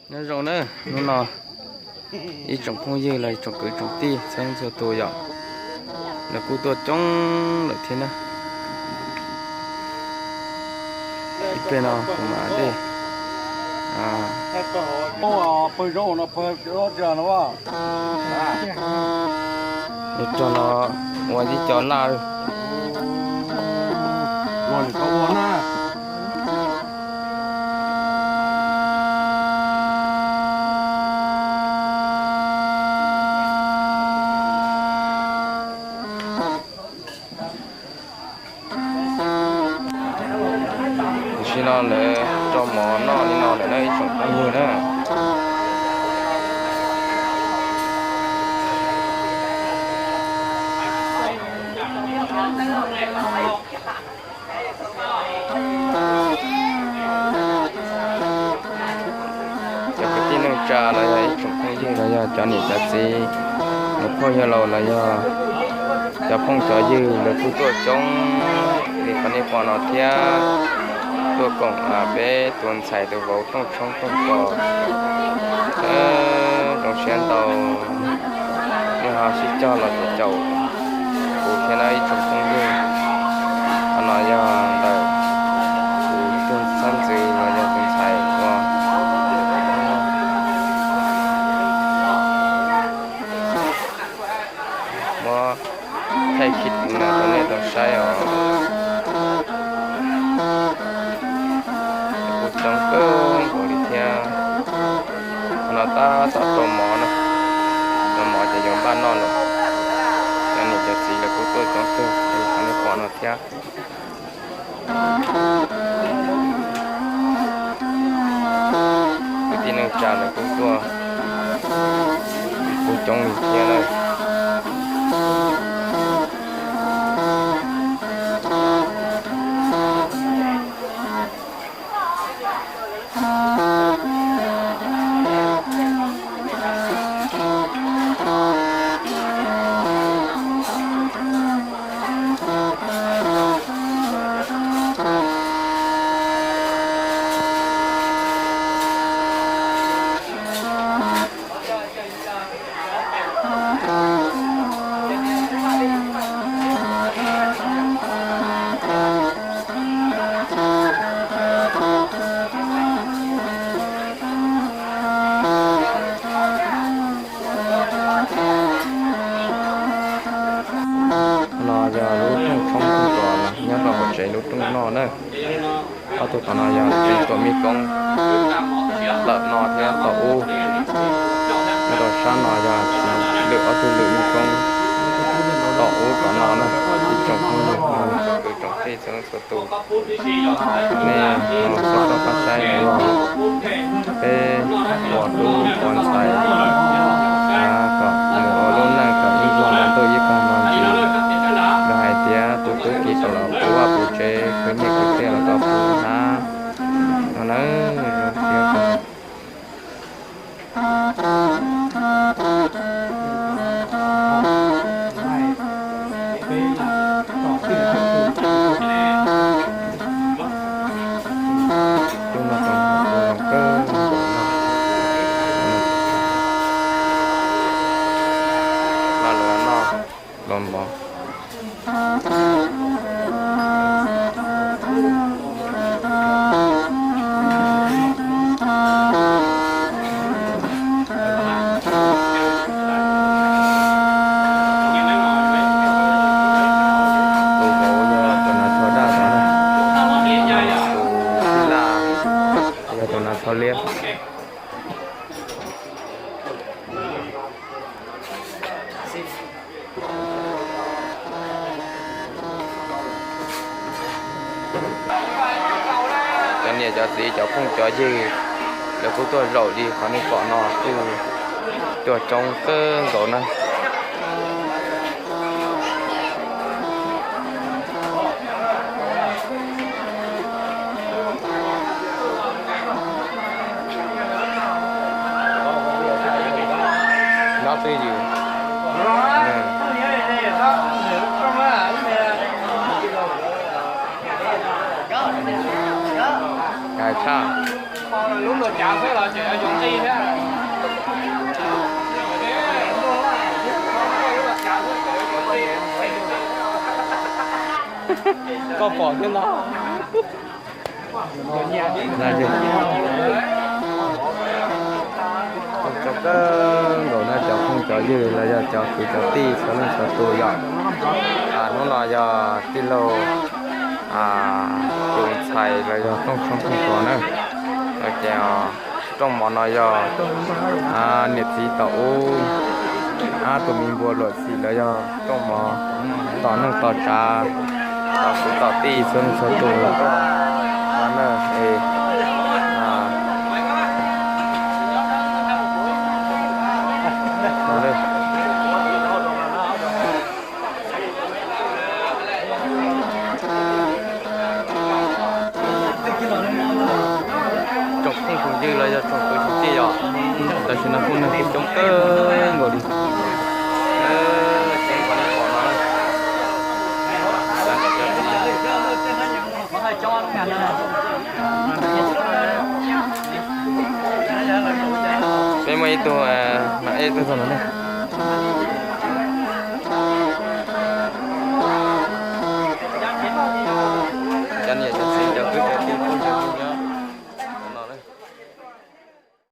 Nyob zoo na, hnub no ib tsoom phooj ywg los tsoom kwv tsoom tij txhua leej txhua tus yom, lawv kuj tuaj coob lawm thiab na. Ib pliag no kuv mam dej rog no ua ib co laj. Tam sim no lawv rau mov noj li no lawm na ib tsoom phooj ywg na. Cov kwv tij neej tsa los yog ib tsoom phooj ywg los yog cov niam cov txiv, niam phooj yawg laus los yog cov phooj cov ywg lawv kuj tuaj coob li qhov nej pom no thiab. Tuaj koom peb tus ntxhais tus vauv rooj tshoob rooj kos. Zoo siab ntau nej ho sib cog los caum kuv thiab na ib tsoom phooj ywg. Qhov no yog ntawm kuv tus xeeb ntxwv los yog tus ntxhais uas muab thaij khib no rau nej tau saib os. Kuj coob kawg nkaus li thiab. Qhov no tab tom rau mov na, rau mov ces yuav npaj noj lawm. Cov niam cov txiv lawv kuj tuaj coob kawg li qhov nej pom no thiab. Kwv tij neej tsa lawv kuj tuaj kuj coob li thiab lawm. No yog lub rooj tshoob rooj kos nyob rau hauv tsev lub rooj noj na. Ob tug qhov no yog tsev tuam mej koob, tawm no thiab tom ub. Nyob rau sab no yog lwm ob tug lwm mej koob, tom ub tom no na. Ib tsoom phooj ywg kwv tsoom tij txhua leej txhua tus, nej ho txhob txhob pab saib lawm os. Peb ua tub ua ntxhais kom mus ua lub neej kom ib nplog nto ntuj ib pog nto ntsis. Yog hais tias tus tub ki tau los puv vaj puv tsev, khwv nyiaj khwv txiaj los kom puv hnab no na. Zoo siab kawg. Tus no tus no tus no kawg nkaus no. No lawv noj los mov. Tus vauv yog tus hnav tsho daj tod na. Tus tij laj yog tus hnav tsho liab. Cov niam cov txiv cov phooj cov ywg lawv kuj tuaj zaum li qhov nej pom no kuj tuaj coob kawg nkaus na. Nyob twj ywm. Hais tshaj. Koj pom thiab no. Coob kawg nkaus na cov phooj cov ywg los yog cov kwv cov tij txhua leej txhua tus yom. Hnub no yog tij laug tus ntxhais los yog Tooj Tshoob Tooj Tuam na. Ces rooj mov no yog niam txiv tom ub tus me npua luam xim los yog rooj mov tos neej tos tsav, tos kwv tos tij txhua leej txhua tus los tuaj no na. Tsoom phooj tsoom ywg los yog tsoom kwv tsoom tij yom, tam sim no kuj neeg kuj coob kawg nkaus li. Peb muaj ib tug, ib tug txog no ne.